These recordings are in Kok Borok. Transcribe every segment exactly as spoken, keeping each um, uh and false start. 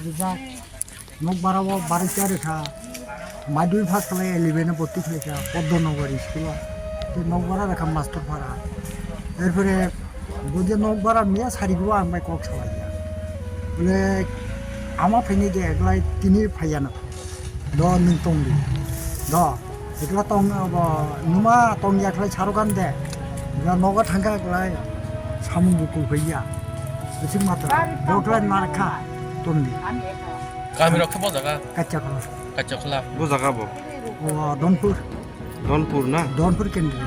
Rijak. Nokbara o barikya rikha. Madhyamik pass khlai eleven o bhorti khlaikha. Poddonogor school o. Tei nokbara rikha Mastor Para. Erpore bodya nokbara miya sari go ang bai kok salaiya. Bole ama phaini de eglai tini phaiya na. Do nwng tongdi. Do. Ekla tong abo numa tong ya khlai sarukan de. Ya nogo thangka khlai samung bukul phaiya. Bising matra. Do khlai narkha tongdi. Kami rok khe bo jaga? Kacha khala. Kacha khala. Bo jaga bo? O Donpur. Donpur na? Donpur kendri.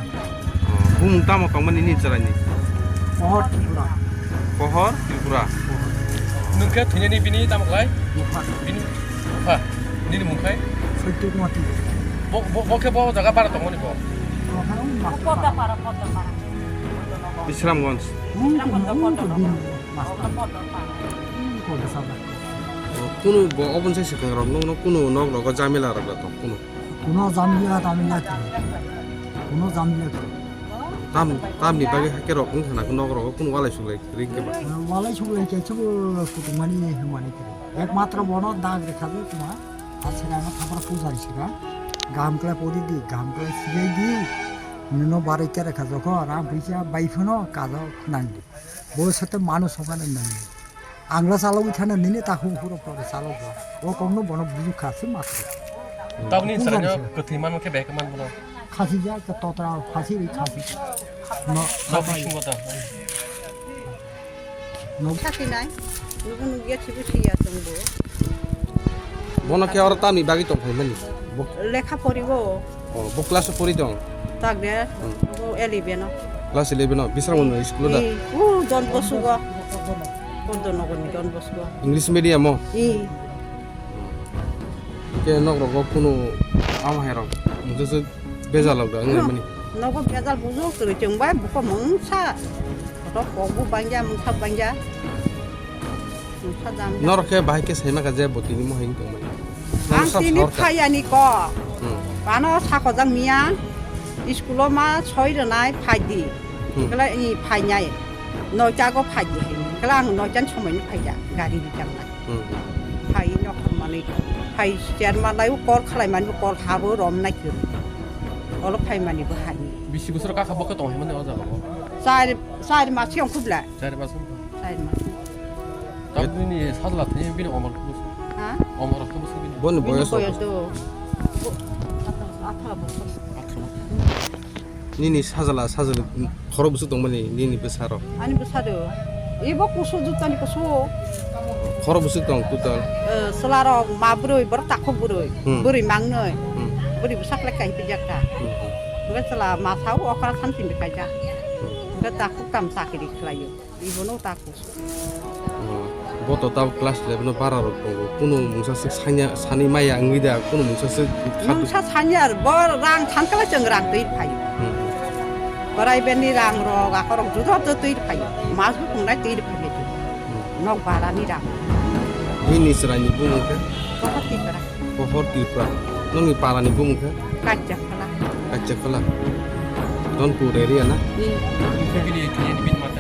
Bumung tamo tongmani ni chwraini? Pohor Tripura. Pohor Tripura. Nwng khe thwinani bini tamo khlai? Bupha. Bini bupha. Nini mung khai? Soityo Kumar Tripura. Bo, bo, bo khe bo jaga bara tongmani bo? Bisramganj. Bini master. Kunu bo oboni se swkang rok nukno kunu nok rogo jamila rok tong kunu. Kuno jamliya tamliya khe. Kuno jamliya khe. Tam, tamni bagwi haike rok wngkha na, nok rogo kunu walai suklai kwrwi wngkhe ba? Walai suklai khe chwbo kutumani hwnmani kwrwi. Ekmatro bono dag rwkha je tuma. Aswkang no thapra pujari swkang. Gaham khlai pori di, gaham khlai sibai di. Nino barwi khe rwkha jokho rang puisa bai phano kajo nang di. Bo sato mano songkha nang di. Angla chalogwi thana nini takhuk phuro phuro chalokgo. O kokno bono bujukha se matro. Tabni chwraino kwthwi manma khe bai khe manbono. Khasi ja ka totra phasi ri khasi. No. Nok bisingo ta. No. Khasi nai. Nugo nugya chibu siya tongbo. Bono khe oro tamni bagwi tong phaimani? Bo lekha poribo. Oh, bo class o pori tong? Tak de, hmm, bo eleven o. Class eleven o, Bisramganj school o da? Ee, o Don Bosco o. Poddonogor ni Don Bosco o. English medium o? Ee. Ke nok rogo kunu ama hai rok, mungsa se bejal rok da, wngmani? Nogo bejal bujo, kwrwi chwng bai buko mungsa. Kotor kokbo bangya, mungsa bangya. Norok khe bahai khe saima kha je bo tini mohai wng tongmani. Ang tini phayani kok. Hmm. Ano sakojak miya, iskulo ma soi rwnai phai di. Hmm. Kala i phainai. Noita go phai di. Kala ang noita ni somoi ni phaija, gari rijak nai. Hmm. Phai nok manwi, phai chair manai, kor khlai mani, kor habo rom nai khe. Olo phai mani bo hai. Bisi bosor kakha bo khe tong himani o jaga bo? Char, char mas yang khubla. Char mas. Char mas. Tabuk nini sajla thani bini omor khe bwswk? Ha? Omor khe bwswk bini? Boni boyos rok? Boyos do. Atharo bosor. Atharo bosor. Nini sajla, sajla khoro bwswk tongmani nini bwsarok? Ani bwsarok. Ibo kusu jutani kusu. Khoro bwswk tong total? Eh, chwlarok ma bwrwi, borok takhuk bwrwi. Hmm. Bwrwi mangnwi. Hmm. Bwrwi bwsak lekha hipi jakta. Hmm. Hwnkhe chwla ma sao okra thamsini kaijak. Hmm. Hwnkhe takhuk tam chakiri khlaio. Ibono ta kusu. Oh, bo to tabuk class eleven o bara rok tongo. Kunu mungsa swk sanya, sani maya wngwi da, kunu mungsa swk kha- Mungsa sanya ar bo rang thankala chwng rang twi phaio. Hmm. Borai beni rang rok, akorok juda juda twi phaio. Mas bukhung nai twi phaio. Hmm. Nok bara ni rang. Nini chwrai ni bumung khe? Bohor Tripura. Bohor Tripura. Nongni para ni bumung khe? Kacha Khala. Kacha Khala. Donpur area na? Hmm. Bini thani bini mata.